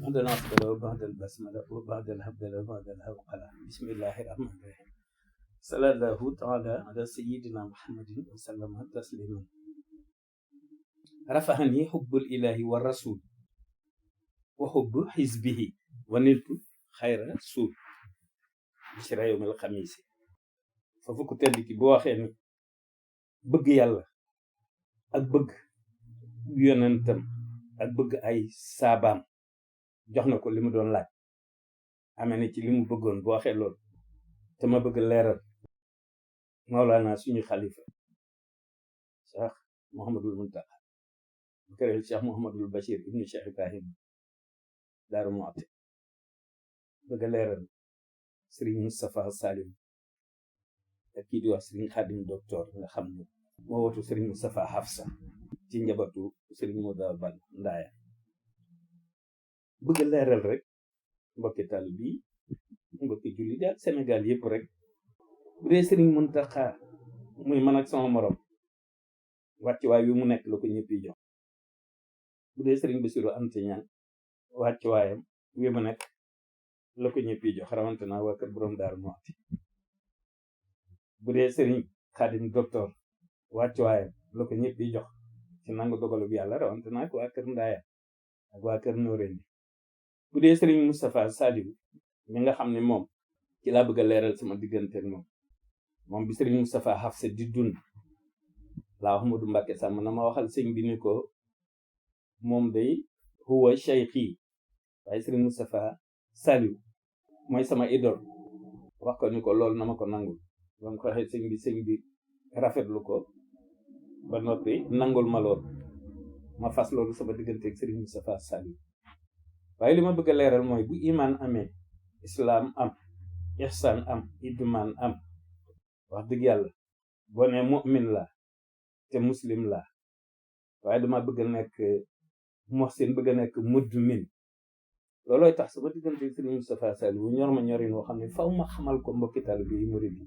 بعد العصر وبعد البسملة وبعد الهبدلة وبعد الهوقلة بسم الله الرحمن الرحيم صلى الله تعالى على سيدنا محمد وسلم تسليما رفعني حب الإله والرسول وحب حزبه ونلت خير رسول بشرى يوم الخميس foofu ku tedd ki bu waxee ni bëgg yàlla ak bëgg yonentam ak bëgg ay saabaam jox na ko li mu doon laaj amee na ci li mu bëggoon bu waxee loolu te ma bëgg leeral Mawlana suñu xalifa Cheikh Mouhamadul Muntaqa bu këreel Cheikh Mouhamadul Bachir ibnu Cheikh Ibrahim Daaru Muxti bëgg leeral Serigne Moustapha Salim ak kii di wax Serigne Khadim docteur nga xam ne moo watu Serigne Moustapha Hafsa ci njabatu Serigne Moda Bal Ndaaya bëgg leeral rek mbokki tal bi mbokki julli daal Sénégal yëpp rek bu dee Serigne Mountakha muy man ak sama morom wàccuwaay wi mu nekk la ko ñëpp yi jox bu dee Serigne Bassirou Anta Niang wàccuwaayam wi mu nekk la ko ñëpp yi jox rawante naa waa kër borom Daaru Muxti bu dee Serigne Khadim docteur wàccuwaayam la ko ñëpp yi jox ci nangu dogalu bi yàlla rawante naa ak waa kër Ndaaya ak waa kër Noreyni bu dee Serigne Moustapha Saliou mi nga xam ne moom ci laa bëgg a leeral sama diggante ak moom bi Serigne Moustapha Hafsa di dund laa wax Modou Mbacke sàmm na ma waxal sëñ bi ni ko moom day huwa cheikhi waaye Serigne Moustapha Saliou mooy sama idole wax ko ni ko loolu na ma ko nangul ba mu ko waxee sëñ bi rafetlu ko ba noppi nangul ma lool ma fas loolu sama diggante ak Serigne Moustapha Saliou waaye li ma bëgg a leeral mooy bu iman amee islam am ihsan am idman am wax dëgg yàlla boo nee mu'min la te muslim la waaye dama bëgg a nekk muhsin bëgg a nekk mudmin loolooy tax sama diggante ak Serigne Moustapha Saliou ñor ma ñorin woo xam ne faw ma xamal ko mbokki taalibe yi murid yi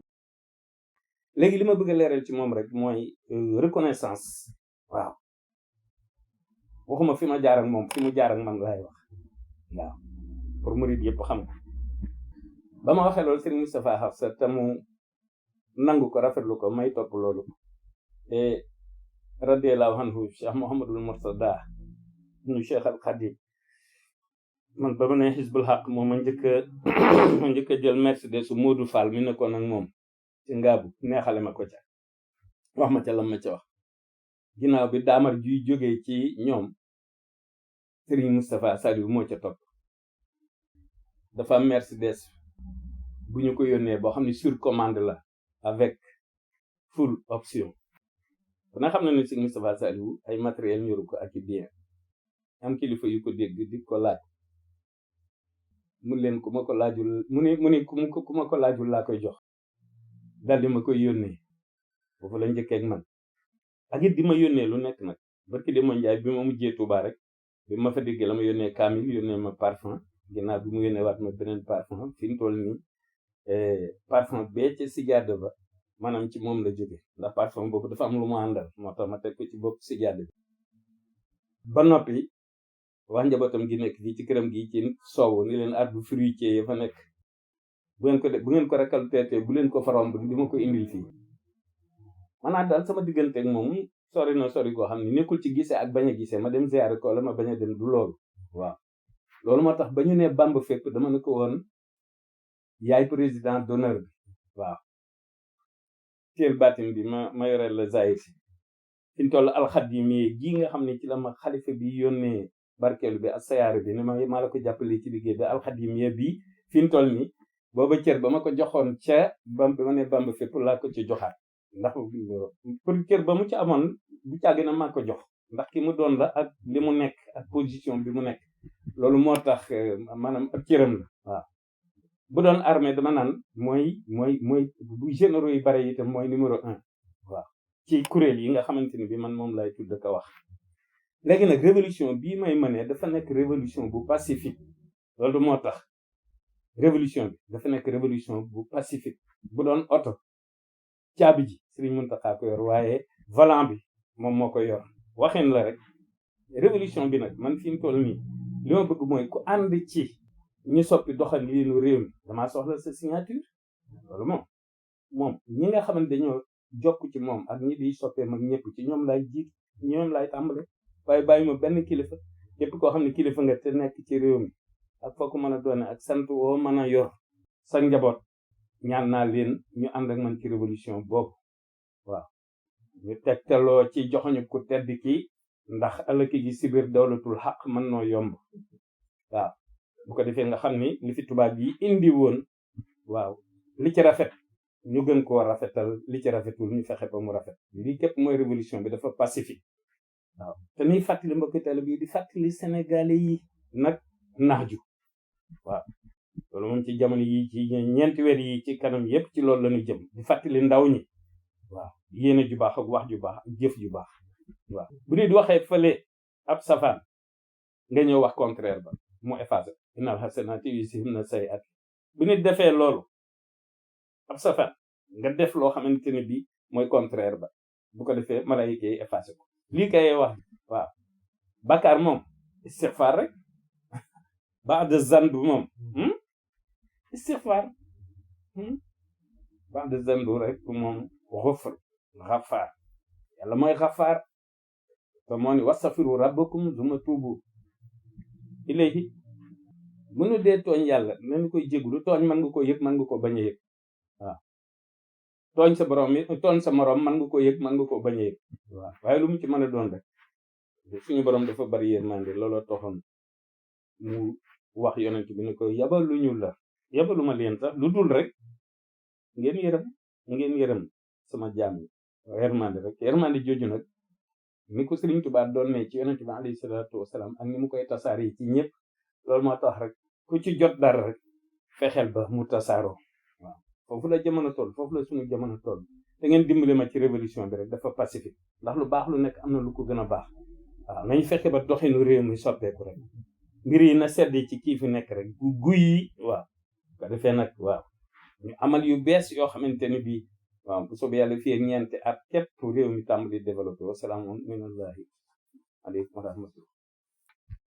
léegi li ma bëgg a leeral ci moom rek mooy reconnaissance waaw waxuma fi ma jaar ak moom fi mu jaar ak man laay wax waaw pour murid yëpp xam ko ba ma waxee loolu Serigne Moustapha Hafsa te mu nangu ko rafetlu ko may topp loolu te radiyallahu anhu Cheikh Mouhamadul Mourtada ibnu Cheikh al Khadim man ba ma ne Hizbul Haq moom ma njëkk a jël Mercedes su Modou Fall mi nekkoon ak moom ci ngaabu neexale ma ko ca wax ma ca lam ma ca wax ginnaaw bi daamar juy jógee ci ñoom Serigne Moustapha Saliou moo ca topp dafa am Mercedes bu ñu ko yónnee boo xam ne sur commande la avec full option bu na xam ne ne Serigne Moustapha Saliou ay matériel ñoru ko ak i bien am kilifa yu ko dégg di ko laaj mu leen ku ma ko laajul mu ne ku ma ko laajul laa koy jox daal di ma koy yónnee foofu la njëkkee ak man ak it di ma yónnee lu nekk nag barki de ma njaay bi ma mujjee Touba rek bi ma fa déggee la ma yónnee kaamil yónnee ma parfum ginnaaw bi mu yónnee waat ma beneen parfum fi mu toll nii parfum bee ca sijaada ba maanaam ci moom la jóge ndax parfum boobu dafa am lu mu àndal moo tax ma teg ko ci bopp sijaada bi ba noppi wax njabootam gi nekk fii ci këram gi ci soowu ni leen arbre fruitier ya fa nekk bu ngeen ko récolté bu leen ko farom di ma ko indil fii maanaam daal sama diggante ak moom sori na sori koo xam ne nekkul ci gisee ak bañ a gisee ma dem ziyaare ko la ma bañ a dem du loolu waaw loolu moo tax ba ñu ne Bamba fépp dama ne ko woon yaay président d'honneur bi waaw teel baatin bi ma yoreel la zahir si fi ñu toll alxadimi gi nga xam ne ci la ma xalifa bi yónnee barkeelu bi ak sayaare bi ne maa la ko jàppale ci liggéey bi alxadimi bi fi ñu toll nii booba cër ba ma ko joxoon ca ba ma ne Bamba fépp laa ko ci joxaat ndax pour cër ba mu ci amoon bu càgg na maa ko jox ndax ki mu doon la ak li mu nekk ak position bi mu nekk loolu moo tax maanaam ak cëram la waaw bu doon armée dama naan mooy bu généraux yi bare itam mooy numéro 1 waaw ci kuréel yi nga xamante ni bi man moom lay tudd ko wax léegi nag révolution bii may mënee dafa nekk révolution bu pacifique loolu moo tax révolution bi dafa nekk révolution bu pacifique bu doon oto caabi ji Serigne Mountakha ko yor waaye volant bi moom moo ko yor waxin la rek révolution bi nag man fi mu toll nii li ma bëgg mooy ku ànd ci ñu soppi doxalinu réew mi damaa soxla sa signature loolu moom ñi nga xamante dañoo jokk ci moom ak ñi di soppee mag ñëpp ci ñoom lay jiit ñoom lay tàmbale waaye bàyyi ma benn kilifa képp koo xam ne kilifa nga te nekk ci réew mi ak foo ko mën a doone ak sant woo mën a yor sa njaboot ñaan naa leen ñu ànd ak man ci révolution boobu waaw ñu tegtaloo ci joxoñu ku tedd ki ndax ëllëg gi si biir dawlatul xaq mën noo yomb waaw bu ko defee nga xam ni li fi tubaab yi indi woon waaw li ci rafet ñu gën koo rafetal li ci rafetul ñu fexe ba mu rafet lii képp mooy révolution bi dafa pacifique waaw te ñuy fàttali mbokki taalibe yi di fàttali sénégalais yi nag naaju waaw loolu moom ci jamono yi ci ñeenti weer yi ci kanam yépp ci loolu la ñu jëm di fàttali ndaw ñi waaw yéene ju baax ak wax ju baax ak jëf ju baax waaw bu nit waxee fële ab safaan nga ñëw wax contraire ba mu effacé innal hasanati yuzhibna sayyi'at bu nit defee loolu ab safaan nga def loo xamante ne bii mooy contraire ba bu ko defee malaayika yi effacé ko lii kay wax waaw bakkaar moom istighfar rek ba'da zanb moom istighfar ba'da zanb rek moom xafaar yàlla mooy xafaar te moo ni wastaghfiru rabbakum summa tuubu ilayhi bu nu dee tooñ yàlla nañu koy jéglu tooñ mën nga ko yëg mën nga ko bañ a yëg waaw tooñ sa borom mi tooñ sa morom mën nga ko yëg mën nga ko bañ a yëg waaw waaye lu mu ci mën a doon rek suñu borom dafa bari yërmande looloo taxoon mu wax yonent bi ne ko yabaluñu la yabaluma leen sax lu dul rek ngeen yërëm sama jaam yi yërmande rek yërmande jooju nag ni ko Sëriñ Tuubaa doon ne ci yonent bi alayhi salaatu wasalaam ak ni mu koy tasaare ci ñëpp loolu moo tax rek ku ci jot dara rek fexeel ba mu tasaaroo waaw foofu la jamono toll foofu la suñu jamono toll te ngeen dimbali ma ci révolution bi rek dafa pacifique ndax lu baax lu nekk am na lu ko gën a baax waaw nañ fexe ba doxinu réew mi soppeeku rek mbir yi na sedd ci kii fi nekk rek guy yi waaw ko defee nag waaw ñu amal yu bees yoo xamante ne bii waaw bu soobee yàlla fii ak ñeenti at képp réew mi tàmbali développé wa salaamu aleykum wa rahmatullah